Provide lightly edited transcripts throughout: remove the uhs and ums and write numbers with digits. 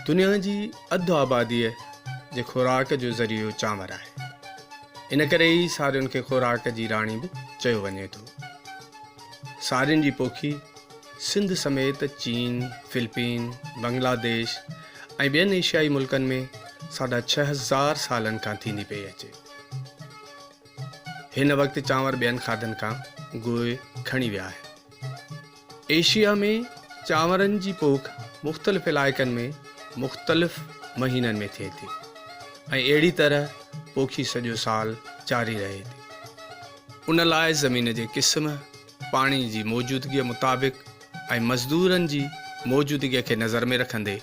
دنيا جي اڌ آباديء جي خوراڪ جو ذريعو چانور آهي. ان ڪري ئي سارين کي خوراڪ جي راڻي به چيو وڃي ٿو. سارين جي پوکي سنڌ سميت چين، فلپين، بنگلاديش ۽ ٻين ايشيائي ملڪن ۾ ساڍا 6000 سالن کان ٿيندي پئي اچي. هن وقت چانور ٻين کاڌن کان گوء کڻي ويا آهن. ايشيا ۾ چانورن جي پوک مختلف علائقن ۾ مختلف مهينن ۾ ٿئي ٿي ۽ اهڙي طرح پوکي سڄو سال جاري رهي ٿي. ان لاء زمين جي قسم، پاڻي جي موجودگيء مطابق ۽ مزدورن جي موجودگيء کي نظر ۾ رکندي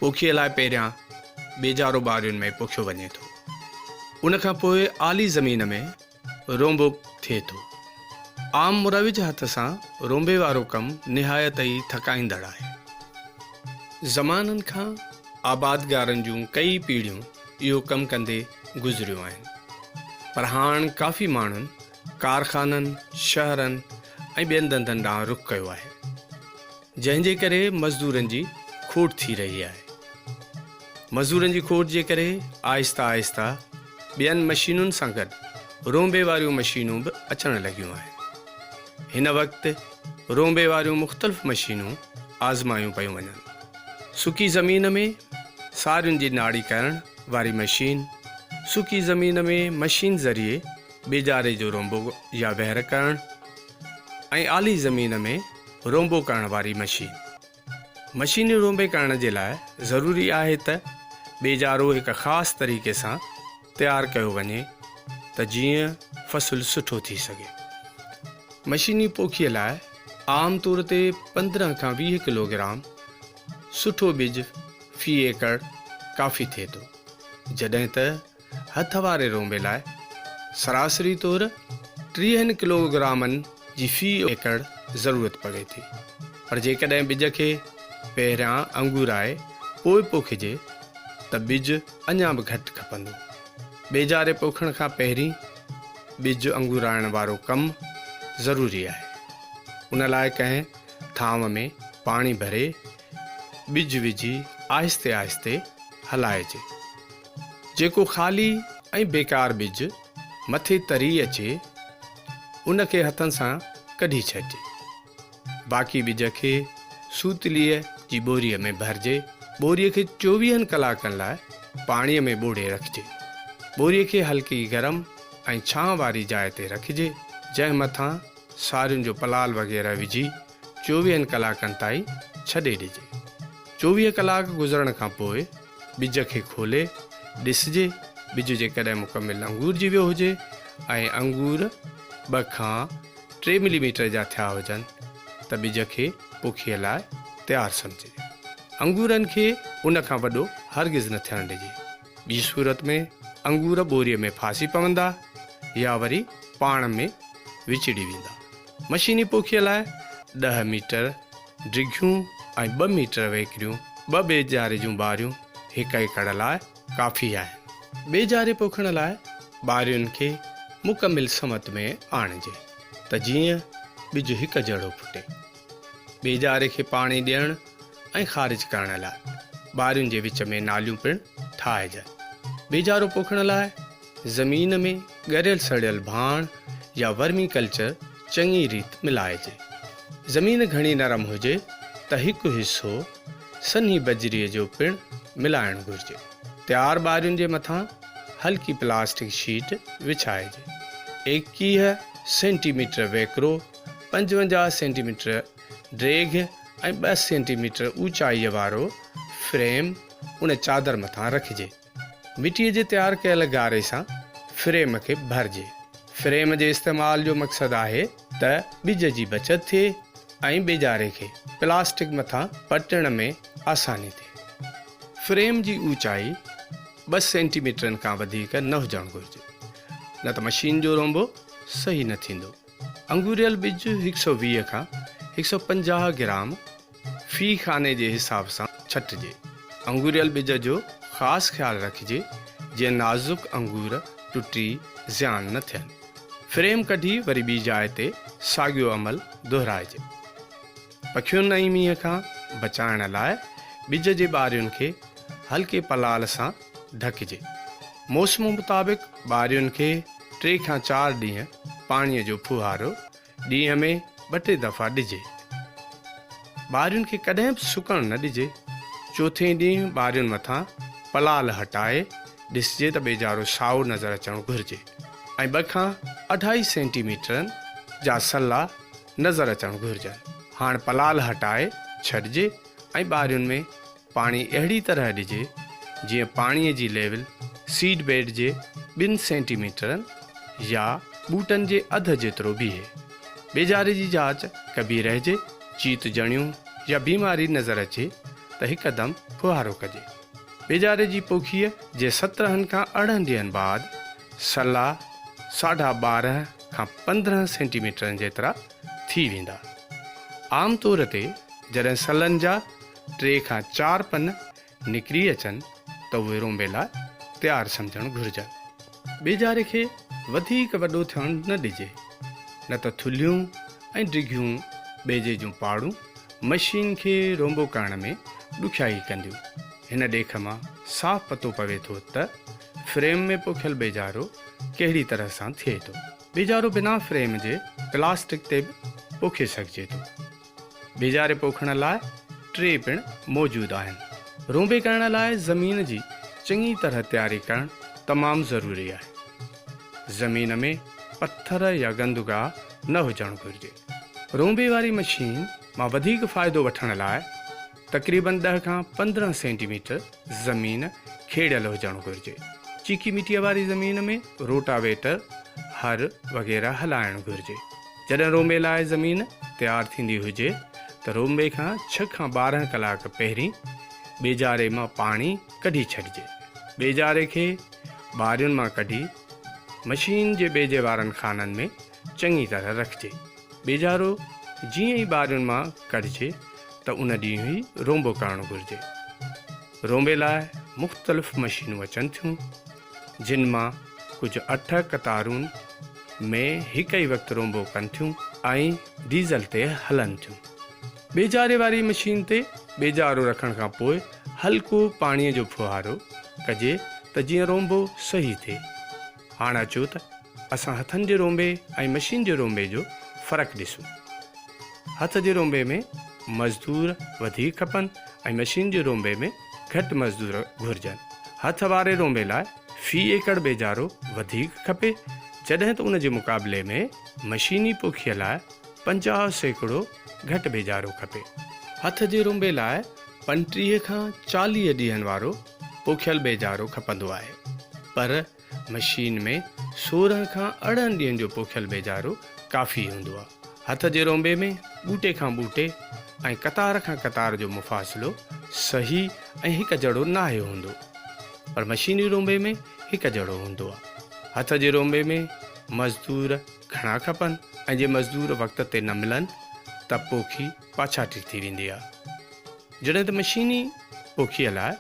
پوکيء لاء پهريان ٻيجارو ٻارين ۾ پوکيو وڃي ٿو. ان کان پوء آلي زمين ۾ رونبو ٿئي ٿو. عام مروج هٿ سان رونبي وارو ڪم نهايت ئي ٿڪائيندڙ آهي. زمانن کان آبادگارن جون ڪيئي پيڙهيون اهو ڪم ڪندي گذريون آهن، پر هاڻ ڪافي ماڻهن ڪارخانن، شهرن ۽ ٻين ڌنڌن ڏانهن رخ ڪيو آهي، جنهن جي ڪري مزدورن جي کوٽ ٿي رهي آهي. مزدورن جي کوٽ جي ڪري آهسته آهسته ٻين مشينن سان گڏ رونبي واريون مشينون به اچڻ لڳيون آهن. هن وقت رونبي واريون مختلف مشينون آزمايون پيون وڃن. سڪي زمين ۾ سارين جي ناڙي ڪرڻ واري مشين، سڪي زمين ۾ مشين ذريعي ٻيجاري جو رونبو يا وهر ڪرڻ ۽ آلي زمين ۾ رونبو ڪرڻ واري مشين. مشيني رونبي ڪرڻ جي لاء ضروري آهي ته ٻيجارو هڪ خاص طريقي سان تيار ڪيو وڃي ته جيئن فصل سٺو ٿي سگهي. مشيني پوکيء لاء عام طور تي 15 کان 20 ڪلوگرام سٺو ٻج في ايڪڙ ڪافي ٿئي ٿو، جڏهن ته هٿ واري رونبي لاء سراسري طور ٽيهن ڪلوگرامن جي في ايڪڙ ضرورت پوي ٿي، پر جيڪڏهن ٻج کي پهريان انگورائي پوء پوکجي ته ٻج اڃا به گهٽ کپندو. ٻيجاري پوکڻ کان پهرين ٻج انگورائڻ وارو ڪم ضروري آهي. ان لاء ڪنهن ٿانو ۾ پاڻي ڀري ٻج وجهي آهستي آهستي هلائجي. جيڪو خالي ۽ بيڪار ٻج مٿي تري اچي، ان کي هٿن سان ڪڍي ڇڏجي. باقي ٻج کي سوتليء جي ٻوريء ۾ ڀرجي، ٻوريء کي چوويهن ڪلاڪن لاء پاڻيء ۾ ٻوڙي رکجي. ٻوريء کي هلڪي گرم ۽ ڇانء واري جاء تي رکجي، جنهن مٿان سارين جو پلال وغيره وجهي چوويهن ڪلاڪن تائين ڇڏي ڏجي. 24 ڪلاڪ گذرڻ کان پوء ٻج کي کولي ڏسجي، ٻج جيڪڏهن مڪمل انگورجي ويو هجي ۽ انگور 2 کان 3 ملي ميٽر جا ٿيا هجن ته ٻج کي پوکيء لاء تيار سمجهجي. انگورن کي ان کان وڏو هرگز نه ٿيڻ ڏجي. ٻي صورت ۾ انگور ٻوريء ۾ ڦاسي پوندا يا وري پاڻ ۾ وچڙي ويندا. مشيني پوکيء لاء 10 ميٽر ڊگهيون ۽ 2 ميٽر ويڪريون ٻه ٻيجاري جون ٻاريون هڪ ايڪڙ لاء ڪافي آهن. ٻيجاري پوکڻ لاء ٻارين کي مڪمل سمت ۾ آڻجي ته جيئن ٻج هڪ جهڙو ڦٽي. ٻيجاري کي پاڻي ڏيڻ ۽ خارج ڪرڻ لاء ٻارين جي وچ ۾ ناليون پڻ ٺاهجن. ٻيجارو پوکڻ لاء زمين ۾ ڳريل سڙيل ڀاڻ يا ورمي ڪلچر چڱي ريت ملائجي. زمين گهڻي نرم هجي ته هڪ حصو سنهي بجريء جو پڻ ملائڻ گهرجي. تيار ٻارين جي مٿان هلڪي پلاسٽڪ شيٽ وڇائجي. 21 سينٽي ميٽر ويڪرو، 55 سينٽي ميٽر ڊيگهه ۽ 2 سينٽي ميٽر اوچائيء وارو فريم ان چادر مٿان رکجي. مٽيء جي تيار ڪيل گاري سان فريم کي ڀرجي. فريم جي استعمال جو مقصد آهي ته ٻج جي بچت ٿئي ۽ ٻيجاري کي پلاسٽڪ مٿان پٽڻ ۾ آساني ٿئي. فريم جي اوچائي 2 سينٽي ميٽرن کان وڌيڪ نه هجڻ گهرجي، نه ته مشين جو رونبو صحيح نه ٿيندو. انگوريل ٻج 120 کان 150 گرام في خاني جي حساب سان ڇٽجي. انگوريل ٻج جو خاص خيال رکجي جيئن نازڪ انگور ٽٽي زيان نه ٿين. فريم ڪڍي وري ٻي جاء تي ساڳيو عمل دهرائجي. پکين ۽ مينهن کان بچائڻ لاء ٻج جي ٻارين کي هلڪي پلال سان ڍڪجي. موسم مطابق ٻارين کي ٽي کان چار ڏينهن پاڻيء جو ڦوهارو ڏينهن ۾ ٻه ٽي دفعا ڏجي. ٻارين کي ڪڏهن به سڪڻ نه ڏجي. چوٿين ڏينهن ٻارين مٿان پلال هٽائي ڏسجي ته ٻيجارو سائو نظر اچڻ گهرجي ۽ ٻه کان اڍائي سينٽي ميٽرن جا سلا نظر اچڻ گهرجن. هاڻ پلال هٽائي ڇڏجي ۽ ٻارين ۾ پاڻي اهڙي طرح ڏجي جيئن پاڻي جي ليول سيڊ بيڊ جي ٻن سينٽي ميٽرن يا ٻوٽن جي اڌ جيترو بيهي. ٻيجاري جي جاچ ڪبي رهجي، چيت جڻيون يا بيماري نظر اچي ته هڪدم ڦوهارو ڪجي. ٻيجاري جي پوکيء جي 17 کان 18 ڏينهن بعد سلا ساڍا 12 کان 15 سينٽي ميٽرن جيترا ٿي ويندا. عام طور تي جڏهن سلن جا ٽي کان چار پن نڪري اچن ته اهي رونبي لاء تيار سمجهڻ گهرجن. ٻيجاري کي وڌيڪ وڏو ٿيڻ نه ڏجي، نه ته ٿلهيون ۽ ڊگهيون ٻيجي جون پاڙون مشين کي رونبو ڪرڻ ۾ ڏکيائي ڪنديون. هن ڏيک مان صاف پتو پوي ٿو ته فريم ۾ پوکيل ٻيجارو ڪهڙي طرح سان ٿئي ٿو. ٻيجارو بنا فريم جي پلاسٽڪ تي به پوکي سگهجي ٿو. ٻيجاري پوکڻ لاء ٽري پڻ موجود آهن. رونبي ڪرڻ لاء زمين جي چڱي طرح تياري ڪرڻ تمام ضروري آهي. زمين ۾ پٿر يا گند گاهه نه هجڻ گهرجي. رونبي واري مشين مان وڌيڪ فائدو وٺڻ لاء تقريبن ڏهه کان 15 سينٽي ميٽر زمين کيڙيل هجڻ گهرجي. چيڪي مٽيء واري زمين ۾ روٽاويٽر، هر وغيره هلائڻ گهرجي. جڏهن رونبي لاء زمين تيار ٿيندي هجي ته رونبي کان ڇهه کان 12 ڪلاڪ پهرين ٻيجاري مان پاڻي ڪڍي ڇڏجي. ٻيجاري کي ٻارين مان ڪڍي مشين جي ٻيجي وارن خانن ۾ چڱي طرح رکجي. ٻيجارو جيئن ئي ٻارين مان ڪڍجي ته ان ڏينهن ئي رونبو ڪرڻ گهرجي. رونبي لاء مختلف مشينون اچن ٿيون، جن مان ڪجهه اٺ قطارون ۾ هڪ ئي وقت رونبو ڪن ٿيون ۽ ڊيزل تي هلن ٿيون. ٻيجاري واري مشين تي ٻيجارو رکڻ کان پوء هلڪو پاڻيء جو ڦوهارو ڪجي ته جيئن رونبو صحيح ٿئي. هاڻ اچو ته اسان هٿن جي رونبي ۽ مشين جي رونبي جو فرق ڏسون. هٿ جي رونبي ۾ مزدور وڌيڪ کپن ۽ مشين جي رونبي ۾ گهٽ مزدور گهرجن. هٿ واري رونبي لاء في ايڪڙ ٻيجارو وڌيڪ کپي، جڏهن ته ان جي مقابلي ۾ مشيني پوکيء لاء 50% گهٽ ٻيجارو کپي. هٿ جي رونبي لاء 35 کان 40 ڏينهن وارو پوکيل ٻيجارو کپندو آهي، پر مشين ۾ 16 کان 18 ڏينهن جو پوکيل ٻيجارو ڪافي هوندو آهي. هٿ جي رونبي ۾ ٻوٽي کان ٻوٽي ۽ قطار کان قطار جو مفاصلو صحيح ۽ هڪ جهڙو ناهي هوندو، پر مشيني رونبي ۾ هڪ جهڙو هوندو آهي. هٿ جي رونبي ۾ مزدور گهڻا کپن ۽ جي مزدور وقت تي نه ملن ته پوکي پاڇاٽي ٿي ويندي آهي. جڏهن ته مشيني پوکيء لاء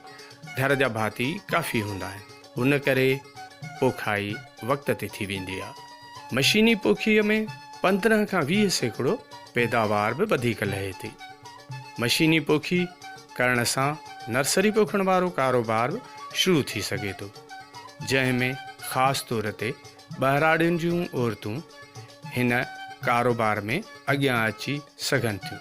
گهر جا ڀاتي ڪافي هوندا آهن، ان ڪري پوکائي وقت تي ٿي ويندي آهي. مشيني پوکيء ۾ 15 کان 20% پيداوار به وڌيڪ لهي ٿي. مشيني پوکي ڪرڻ سان نرسري پوکڻ وارو ڪاروبار به شروع ٿي سگهي ٿو، جنهن ۾ خاص طور تي ٻهراڙين جون عورتون هن ڪاروبار ۾ اڳيان اچي سگهن ٿيون.